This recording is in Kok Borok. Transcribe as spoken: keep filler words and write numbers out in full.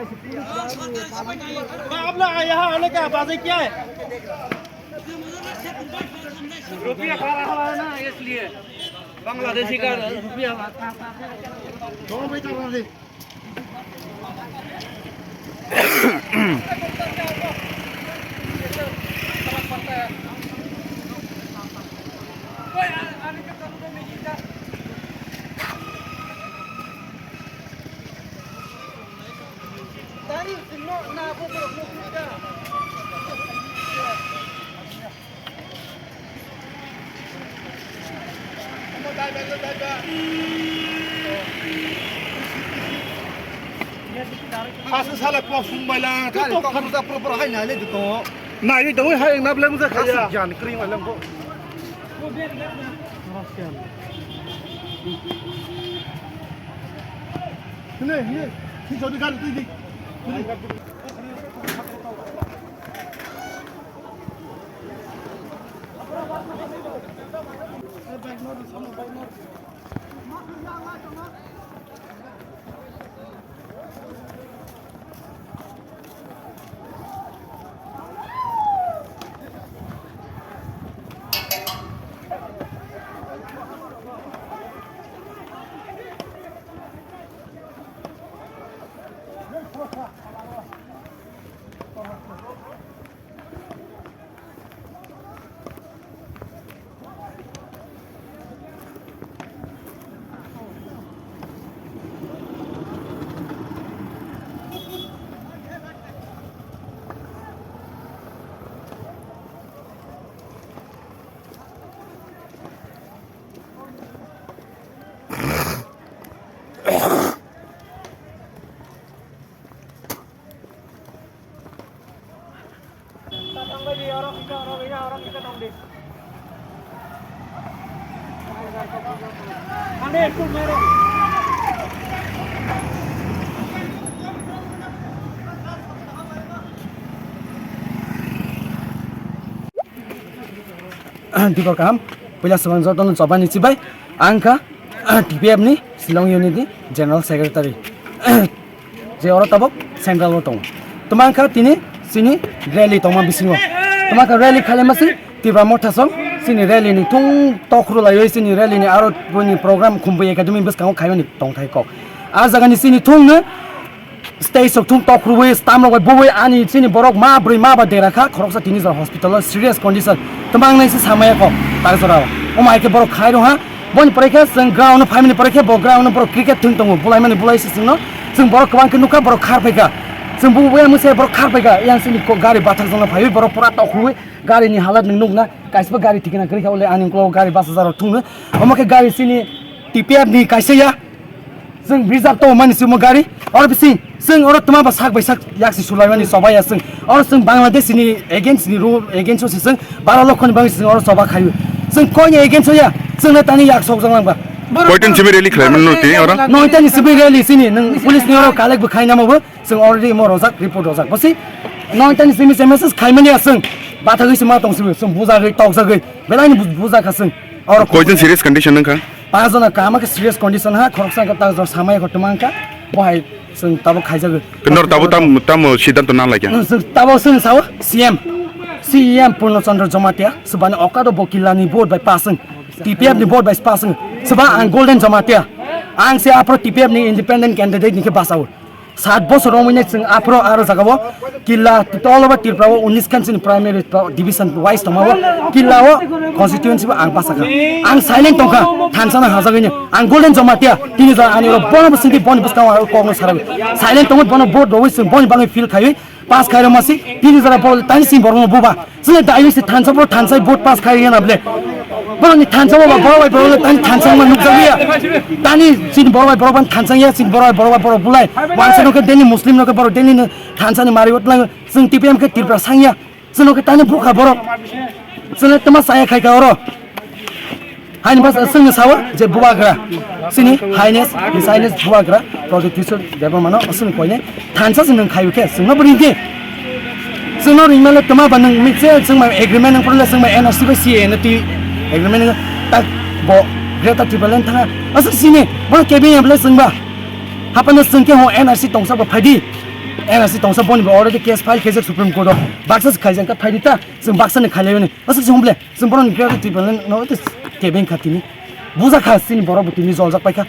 आप लोग यहाँ आने का वजह क्या है? रुपया खा रहा है ना, इसलिए। बांग्लादेशी का रुपया। Aswk sala kok sung bai lang. Kok kok kok kok kok hai nai le tongo. Nai le tongo hai na blem sa khaya. Aswk jan kring bai lang kok. Hne hne. Hi jodi gari tui di. Dibor kaham, puila swbang jotono chobani chibai, ang kha T P F ni Shillong Unit ni General Secretary. Je oro tabok central o tongo. Toma kha tini chini rally tongma bisingo. Toma kha rally khalaima si Tipra Motha song chini rally ni thung tokhru laiwi chini rally ni aro boni program Khumbu Academy bwskango khaimani tongthai kok. A jaga ni chini thung no stage sok thung tokhruwi stamrok bai bubui ani chini borok ma bwrwi ma ba dera kha khoroksa tini jora hospital o serious condition. Toma ang nai se samaya kok tak jora o. Omo hai khe borok khai rw ha. Boni pore khe chwng ground no phaimani pore khe bo ground no borok cricket thwng tongo, bulaimani bulai se chwngno. Chwng borok kwbang khe nukha, borok khar phaikha. Chwng bubuya mwsai borok khar phaikha. Yang chini ko-, gari bathakjakno phaiwi borok pura tokhruwi gari ni halat nwng nukna. Kaisa gari thikna kwrwi kha, ule ani ulo gari bachajak rok thwngno. Omo khe gari chini T P F ni kaisa ya. Chwng reserve tongo mani chwngmo gari. Oro bising Chwng oro twma ba sak bai sak yak si sulaimani choba ya chwng. Oro chwng Bangladesh ni against ni rule against o se chwng baro lokho ni bagwi chwng oro choba khaio. Chwng koi ni against o ya, chwng no tani yak sok jang lang ba. Koitin simi rally khlai mano tini oro? Noita ni simi rally chini nwng police ni oro collect bo khai namo bo. Chwng already mo rojak report rojak. Bosi noita ni simi se message khai mani ya chwng. Bathagwi se ma tong simi chwng bujagwi tokjagwi. Belai ni bu-, bujak kha chwng. Oro koitin serious condition nang kha? Panch jona kaham khe serious condition ha, khoroksa khe ta jor samaya kho twmang kha, bo hai chwng tabuk khaijagwi. Nor tabuk tam, tamo siddhanto na laikha? Chwng tabuk chwng sao C M, C M Purno Chandra Jamatia, swbani okado bo killa ni vote bai pass wng, T P F ni vote bai pass wng, swba ang Golden Jamatia, ang se aphro T P F ni independent candidate ni khe bachao. Sat bosor romwi nai chwng aphro aro jagao killa all over Tripura o unis khan chini primary division wise tongmao killa o constituency bo ang bachakha. Ang silent tongkha, thansa no hajagwi ni. Ang Golden Jamatia, tini jora ani oro bono bo singdi boni bwskango ang kokno saragwi. Silent tongwi bono vote rogwi chwng boni bagwi field khaiwi pass khairok masi, tini jora bo tani sini borokno buba. Chwngno daiwi se thansa, borok thansa vote pass khai ya na ble. Borokni thansa bo ba borok bai borok tani thansa ma nukjagwi ya. Tani chini borok bai borok ban thansa ya, chini borok bai borok bai borok bulai. Wansa no khe daily Muslim no khe borok daily no thansa ni mari wot lang. Chwng T P M khe Tripura sang ya. Chwngno khe tani bukha borok. Chwngno tama saya khai kha oro. Haini bas chwngno sawa je bubagra. Chini highness, his highness bubagra Pradyut Kishore Debbarma no chwng koine thansa se nwng khayu khe chwngno bo ringdi. Chwngno ringmale tama ba nwng mitse chwng ma agreement nwng porle chwng ma N R C bai C A A no twi agreement nwng tak bo Greater Tipraland thanga. Aswk sini bo kebeng ya bole chwngba. Hapano chwng khe ho N R C tongsa bo phaidi. Ena si tongsa boni bo already case file khaijak Supreme Court o. Baksa se khaijak ka phaidi ta. Chwng baksa ni khailai bani. Aswk se humble. Chwng borok ni khe twi bani no te kebeng kha tini. Buja kha sini borok bo tini joljak paikha.